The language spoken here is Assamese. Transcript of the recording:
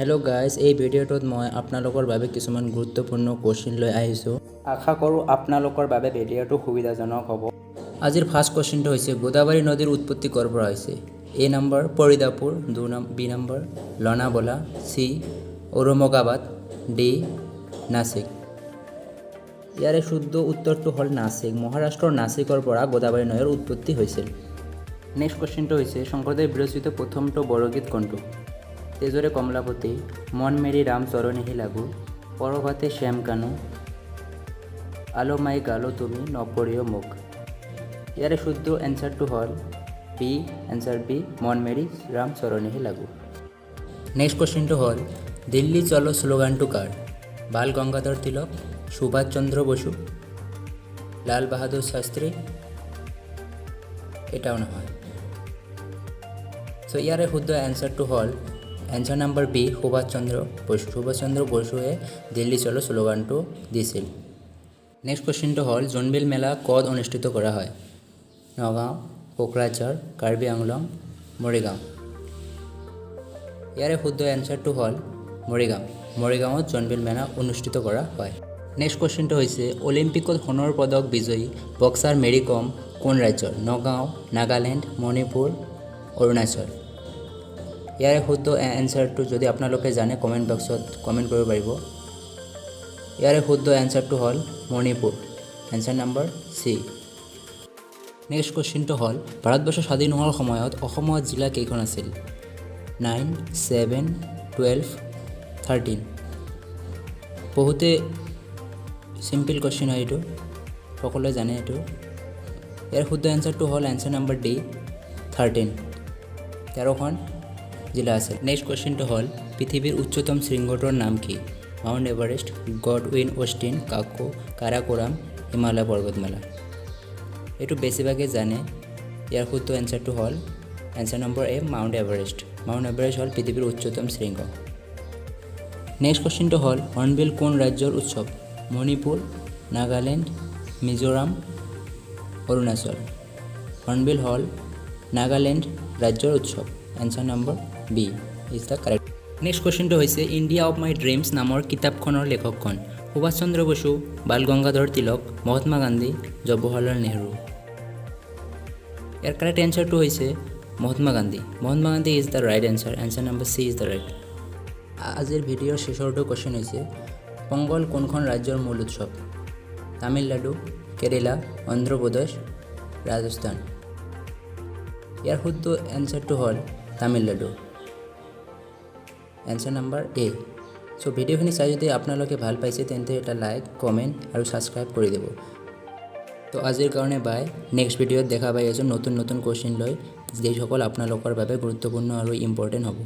হেল্ল' গাইজ, এই ভিডিঅ'টোত মই আপোনালোকৰ বাবে কিছুমান গুৰুত্বপূৰ্ণ কুৱেশ্যন লৈ আহিছোঁ। আশা কৰোঁ আপোনালোকৰ বাবে ভিডিঅ'টো সুবিধাজনক হ'ব। আজিৰ ফাৰ্ষ্ট কুৱেশ্যনটো হৈছে, গোদাবৰী নদীৰ উৎপত্তি ক'ৰ পৰা হৈছে? এ নম্বৰ ফৰিদাপুৰ, দু নম B number Lonavala, C Aurangabad, D Nashik. ইয়াৰে শুদ্ধ উত্তৰটো হ'ল নাছিক। মহাৰাষ্ট্ৰৰ নাছিকৰ পৰা গোদাবৰী নৈৰ উৎপত্তি হৈছিল। নেক্সট কুৱেশ্যনটো হৈছে, শংকৰদেৱ বিৰচিত প্ৰথমটো বৰগীত কোনটো? তেজৰে কমলাপতি, মন মেৰি ৰাম চৰণেহি লাগু, পৰভাতে শ্যাম কানু, আলো মাই গালো তুমি নপৰিও মোক। ইয়াৰে শুদ্ধ এনচাৰটো হ'ল বি, এনচাৰ বি, মন মেৰি ৰাম চৰণেহি লাগু। নেক্সট কুৱেশ্যনটো হ'ল, দিল্লী চলো স্লোগানটো কাৰ? বাল গংগাধৰ তিলক, সুভাষ চন্দ্ৰ বসু, লাল বাহাদুৰ শাস্ত্ৰী, এটাও নহয়। চ' ইয়াৰে শুদ্ধ এনচাৰটো হ'ল answer number B, Subhash Chandra Bose. Subhash চন্দ্ৰ বসুৱে দিল্লী চলো স্লোগানটো দিছিল। নেক্সট কুৱেশ্যনটো হ'ল, জোনবিল মেলা ক'ত অনুষ্ঠিত কৰা হয়? নগাঁও, কোকৰাঝাৰ, কাৰ্বি আংলং, মৰিগাঁও। ইয়াৰে শুদ্ধ এনচাৰটো হ'ল মৰিগাঁও। মৰিগাঁৱত জোনবিল মেলা অনুষ্ঠিত কৰা হয়। নেক্সট কুৱেশ্যনটো হৈছে, অলিম্পিকত সোণৰ পদক বিজয়ী বক্সাৰ মেৰী কম কোন ৰাজ্যৰ? নগাঁও, নাগালেণ্ড, মণিপুৰ, অৰুণাচল। ইয়াৰে শুদ্ধ এনচাৰটো যদি আপোনালোকে জানে, কমেণ্ট বক্সত কমেণ্ট কৰিব পাৰিব। ইয়াৰে শুদ্ধ এনচাৰটো হ'ল Manipur, answer number C. Next কুৱেশ্যনটো হ'ল, ভাৰতবৰ্ষ স্বাধীন হোৱাৰ সময়ত অসমত জিলা কেইখন আছিল? 9, 7, 12, 13। বহুতে চিম্পল কুৱেশ্যন হয় এইটো, সকলোৱে জানে এইটো। ইয়াৰ শুদ্ধ এনচাৰটো হ'ল এনচাৰ নম্বৰ ডি, 13। 13খন জিলা আছিল। নেক্সট কুৱেশ্যনটো হ'ল, পৃথিৱীৰ উচ্চতম শৃংগটোৰ নাম কি? Mount Everest, Godwin Austen, Karakoram, Himalaya পৰ্বতমালা। এইটো বেছিভাগে জানে। ইয়াৰ শুদ্ধ এনচাৰটো হ'ল answer number A, Mount Everest. Mount Everest হ'ল পৃথিৱীৰ উচ্চতম শৃংগ। নেক্সট কুৱেশ্যনটো হ'ল, হৰ্ণবিল কোন ৰাজ্যৰ উৎসৱ? মণিপুৰ, নাগালেণ্ড, মিজোৰাম, অৰুণাচল। হৰ্ণবিল হ'ল নাগালেণ্ড ৰাজ্যৰ উৎসৱ। Answer number B is the correct. Next কুৱেশ্যনটো হৈছে, ইণ্ডিয়া অফ my dreams নামৰ কিতাপখনৰ লেখক কোন? সুভাষ চন্দ্ৰ বসু, বাল গংগাধৰ তিলক, মহাত্মা গান্ধী, জৱাহৰলাল নেহৰু। ইয়াৰ কাৰেক্ট এনচাৰটো হৈছে Mahatma Gandhi. Mahatma Gandhi is the right answer. Answer number C is the right. আজিৰ ভিডিঅ'ৰ শেষৰটো কুৱেশ্যন হৈছে, পংগল কোনখন ৰাজ্যৰ মূল উৎসৱ? তামিলনাডু, কেৰেলা, অন্ধ্ৰপ্ৰদেশ, ৰাজস্থান। ইয়াৰ শুদ্ধ এনচাৰটো হ'ল তামিলনাডু, এনচাৰ নাম্বাৰ এ। চ' ভিডিঅ'খিনি চাই যদি আপোনালোকে ভাল পাইছে, তেন্তে এটা লাইক, কমেণ্ট আৰু ছাবস্ক্ৰাইব কৰি দিব। তো আজিৰ কাৰণে বাই। নেক্সট ভিডিঅ'ত দেখা পাই আছোঁ নতুন নতুন কুৱেশ্যন লৈ, যিসকল আপোনালোকৰ বাবে গুৰুত্বপূৰ্ণ আৰু ইম্পৰ্টেণ্ট হ'ব।